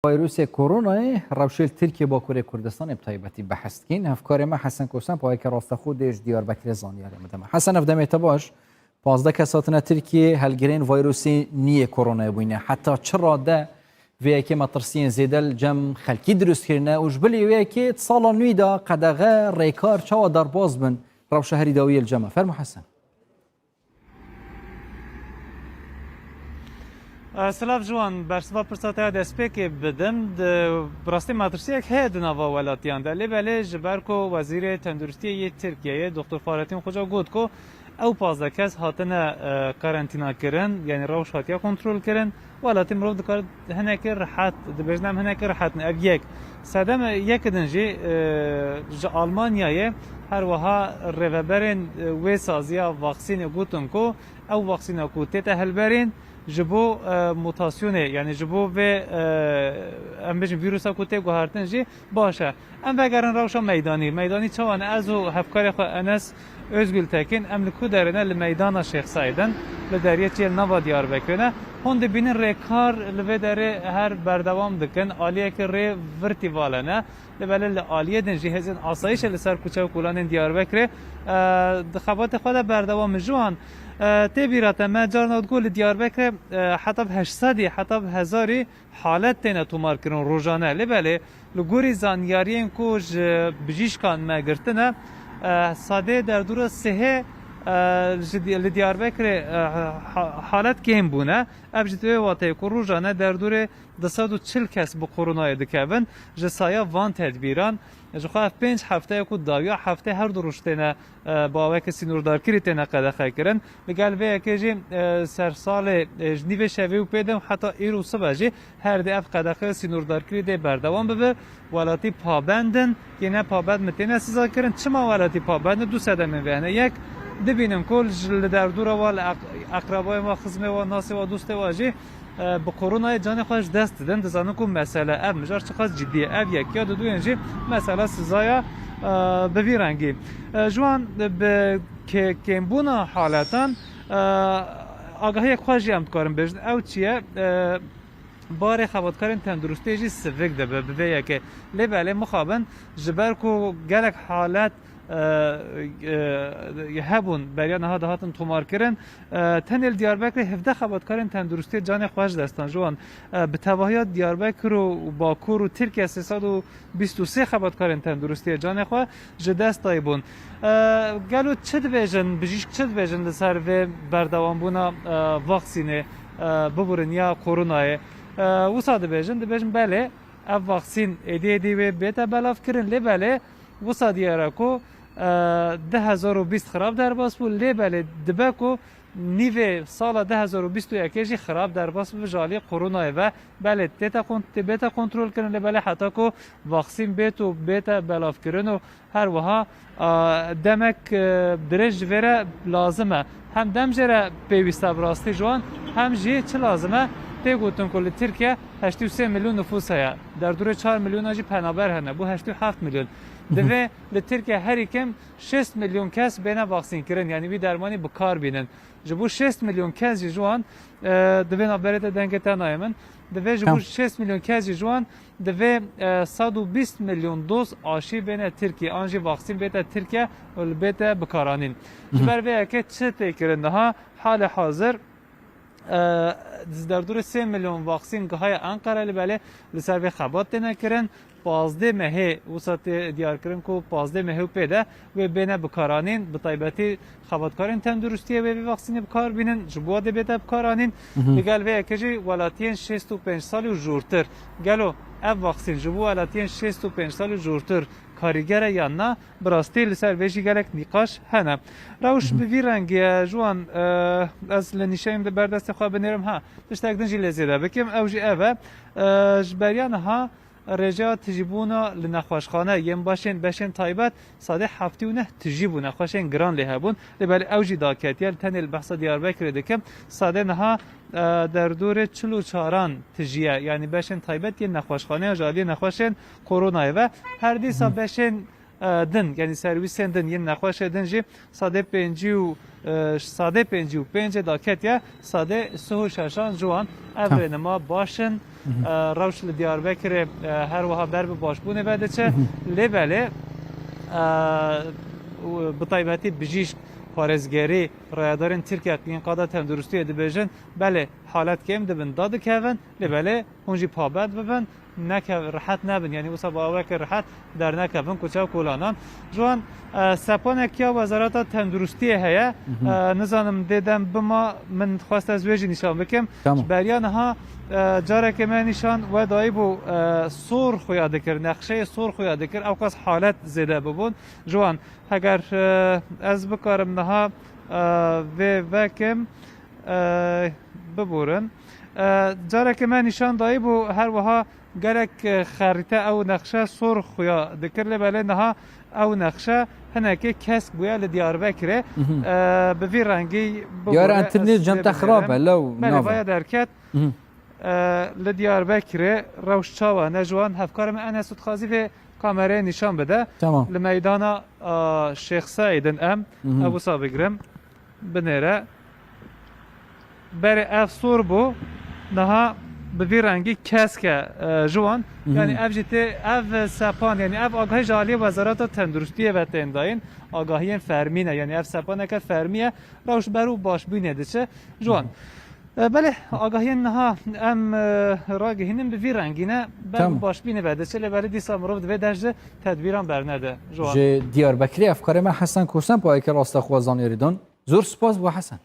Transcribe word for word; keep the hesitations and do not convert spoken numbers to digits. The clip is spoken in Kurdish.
Vîrusê koronayê rewşê li Tirkiye Bakurê Kurdistanê bi taybetî behs dikîn. Hevkarê me Hesen Kosen payeke rasteqû dê ji Diyarbekirê zanyarê me deme. Hesen, ev demê te baş. Pazdeh kes hatine Tirkiye, helgirên vîrusê nû yê koronayê bûyne. Heta çi rade vê yekê metirsiyên zêde li cem xelkî dirust kirine û ji bilî wê yekê di sala nû de qedexe, rêkar çawa derbas bin? Rewşa herî dawiyê li cem me. Fermo Hesen. Silav Ciwan, bersiva pirsa te ya destpêkê bidim. Di, bi rastî metirsiyek heye di nava welatiyan de. Lê belê ji ber ku Wezîrê Tenduristiyê yê Tirkiyeyê, Doktor Fahrettin Koca got ku ew pazdeh kes hatine, e, karantîna kirin, yanî rewş hatiye kontrol kirin. Welatî mirov dikare hinekî rihet, dibêjin em hinekî rihet in. Ev yek. Sedem yek din jî, e, ji Almanyayê her wiha rêveberên, e, wê saziya vaksînê gotin ku ew vaksîna ku tête hilberîn ji bo, e, mutasyonê, yanî ji bo vê, e, em bêjin vîrusa ku tê guhertin jî baş e. Em vegerin rewşa meydanî. Meydanî çawa ne? Ez û hevkarê xwe Enes Özgültekin, em li ku derê ne? Li meydana Şêx Seîd in, li deriyê çiyê li nava Diyarbekirê ne. Hûn dibînin rêkar li vê derê her berdewam dikin. Aliyeke rê virtîvale ne. Lê belê li aliyê din jî hêzên asayişê li ser kuçe û kolanên Diyarbekirê, e, di xebatê xwe de berdewam in. Ji wan, e, tê bîra te, me carna digot li Diyarbekirê, e, heta bi heşt sedî, heta bi hezarî halet têne tomarkirin rojane. Lê belê li gorî zanyariyên ku ji bijîşkan me girtine, e, sedê derdora sihê, e, ji Di-, li Diyarbekirê, e, ha-, halet kêm bûne. Ev jî di wê wateyê ku rojane derdorê du sed û çil kes bi koronayê dikevin. Ji saya van tedbîran, ji xwe ev pênc hefteye ku dawiya heftê her du roj têne, e, bi aweke sînordarkirî têne qedexekirin. Li gel vê yekê jî, e, ser salê, e, ji nîvê şevê û pê de heta îro sibe jî her di ev qedexe sînordarkirî dê berdewam bibe. Welatî pabend in, yê ne pabend mi têne sizakirin. Çima welatî pabend in? Du sedemên vê hene. Yek, dibînin ku ji, li derdora wa li eq-, eqrebayên wa, xizmê wa, nasê wa, dostê wa jî, e, bi koronayê canê xwe ji dest didin. Dizanin ku mesele ev mijar çiqas cidî ye. Ev yek. Ya diduyên jî mesela sizaya, e, bi vî rengî. E, ji wan bi kê-, kêmbûna haletan, e, agahiyek xwe jî em dikarin bêjin. Ew çi ye? E, barê xebatkarên tenduristiyê jî sivik dibe bi vê yekê. Lê belê mixabin ji ber ku gelek halet, e, e, hebûn, beriya niha dihatin tomarkirin, e, tenê li Diyarbekirê hevdeh xebatkarên tenduristiyê canê xwe ji dest dan. Ji wan, e, bi tevahiya Diyarbekir û Bakur û Tirkiye sê sed û bîst û sê xebatkarên tenduristiyê canê xwe ji dest dayîbûn. E, gelo çi dibêjin, bijîşk çi dibêjin li ser vê berdewambûna, e, vaksînê, e, biburin ya koronayê? E, wisa dibêjin, dibêjin belê, ev vaksîn êdî êdî wê bête belavkirin, lê belê wisa diyar e ku, e, du hezar û bîst xirab derbas bû, lê belê dibe ku nîvê sala du hezar û bîst û yekê jî xirab derbas bibe ji alî koronayê ve. Belê tête kon-, tê bête kontrol kirin, lê belê heta ku vaksîn bêt û bête belavkirin û her wiha, a, demek, e, dirêj ji vê re lazim e. Hem dem jê re pêwîst e bi rastî ji wan, hem jî çi lazim e? Tê gotin ku li Tirkiye heştê û sê milyon nifûs heye. Derdorê çar milyona jî penaber hene. Bû heştê û heft milyon. Divê li Tirkiye herî kêm şêst milyon kes bêne vaksînkirin, yanî wî dermanî bi kar bînin. Ji bo şêst milyon kes jî ji wan, e, di vê navberê de dengê te nayê min, divê ji bo Tamam. şêst milyon kes jî ji wan divê, e, sed û bîst milyon doz aşî bêne Tirkiye, an jî vaksîn bête Tirkiye û li bête bikaranîn. Ji Hı hı. ber vê yekê çi tê kirin niha? Halê hazir, e, di derdorê sê milyon vaksîn gihaye Enqere, lê belê li ser vê xebat têne kirin. Pazdeh mehê, wisa tê diyarkirin ku pazdeh mehê û pê de wê bêne bikaranîn, bi taybetî xebatkarên tenduristiyê wê vê vaksînê bi kar bînin, ji bo dê bête bikaranîn. Hı hı. Li gel vê yekê jî welatiyên şêst û pênc salî û jûrtir. Gelo ev vaksîn ji bo welatiyên şêst û pênc salî û jûrtir karîger e yan na? Bi rastî li ser vê jî gelek nîqaş hene. Rewş Hı hı. bi vî rengî ye, ji wan, e, ez li nîşeyim de ber destê xwe binêrim. Ha, tiştek din jî lê zêde bikim, ew jî ev e. E, ji beriya niha rêjeya tijîbûna li nexweşxane yên başên beşên taybet sedê heftê û neh tijî bû, nexweşên giran lê hebûn. Lê belê ew jî daketiye, li tenê li behsa Diyarbekirê dikim. Sedê niha, e, derdorê çil û çaran tijî ye, yanî beşên taybet yên nexweşxaneyan ji aliyê nexweşên koronayê ve. Her dîsa Hı. beşên e, din, yanî serwîsên din yên nexweşê din jî sedê pêncî û, e, sedê pêncî û pêncê daketiye sedê sih û şeşan ji wan. Ev Tamam. rênema baş in. E, rewş li Diyarbekirê, e, her wiha ber bi başbûnê ve diçe. Lê belê, e, û bi taybetî bijîşk, parêzgerî, rayedarên Tirkiye yên qada tenduristiyê dibêjin, belê halet kêm dibin, dadikevin, lê belê hûn jî pabend bibin, neke-, rehet nebin. Yanî wisa bi aweke rehet dernekevin kuçe û kolanan. Ji wan, e, sepanek ya Wezareta Tenduristiyê heye. E, nizanim dê dem bima, min xwest ez wê jî nîşan bikim. Tamam. Ji beriya niha, e, careke me nîşan we dayîbû, e, sor xuya dikir, nexşeyê sor xuya dikir, ewqas halet zêde bibûn. Ji wan, heger, e, ez bikarim niha, e, vê vekim, e, biborin. E, careke me nîşan dayîbû, her wiha gelek, e, xerîte ew nexşe sor xuya dikir, lê belê niha ew nexşe hinekê kesk bûye li Diyarbekirê. E, bi vî rengî bibore, Diyar entirnê ez cem vê te xirab binêrim. e, lew Belê, nava. vaya derket. E, li Diyarbekirê rewş çawa ne ji wan? Hevkarê min Enes, tu dixwazî vê kamerayê nîşan bide. Tamam. Li meydana, a, Şêx Seîd in em. Ev wisa bigrim. Binêre. Berê ev sor bû. Niha bi vî rengî kesk e, e, ji wan. Yanî ev jî tê, ev sepan, yanî ev agahî ji aliyê Wezareta Tenduristiyê ve tên dayîn. Agahiyên fermî ne. Yanî ev sepaneke fermî ye. Rewş ber û başbûnê diçe. Ji wan. E, belê, agahiyên niha em, e, ragihînin bi vî rengî ne, ber Tamam. bi başbînê ve diçe, lê belê dîsa mirov divê dest ji tedbîran bernede. Ji wan. Ji Diyarbekirê hevkarê me Hesen Kosen payeke raste xwe zanîrî dan. Zor spas bo Hesen.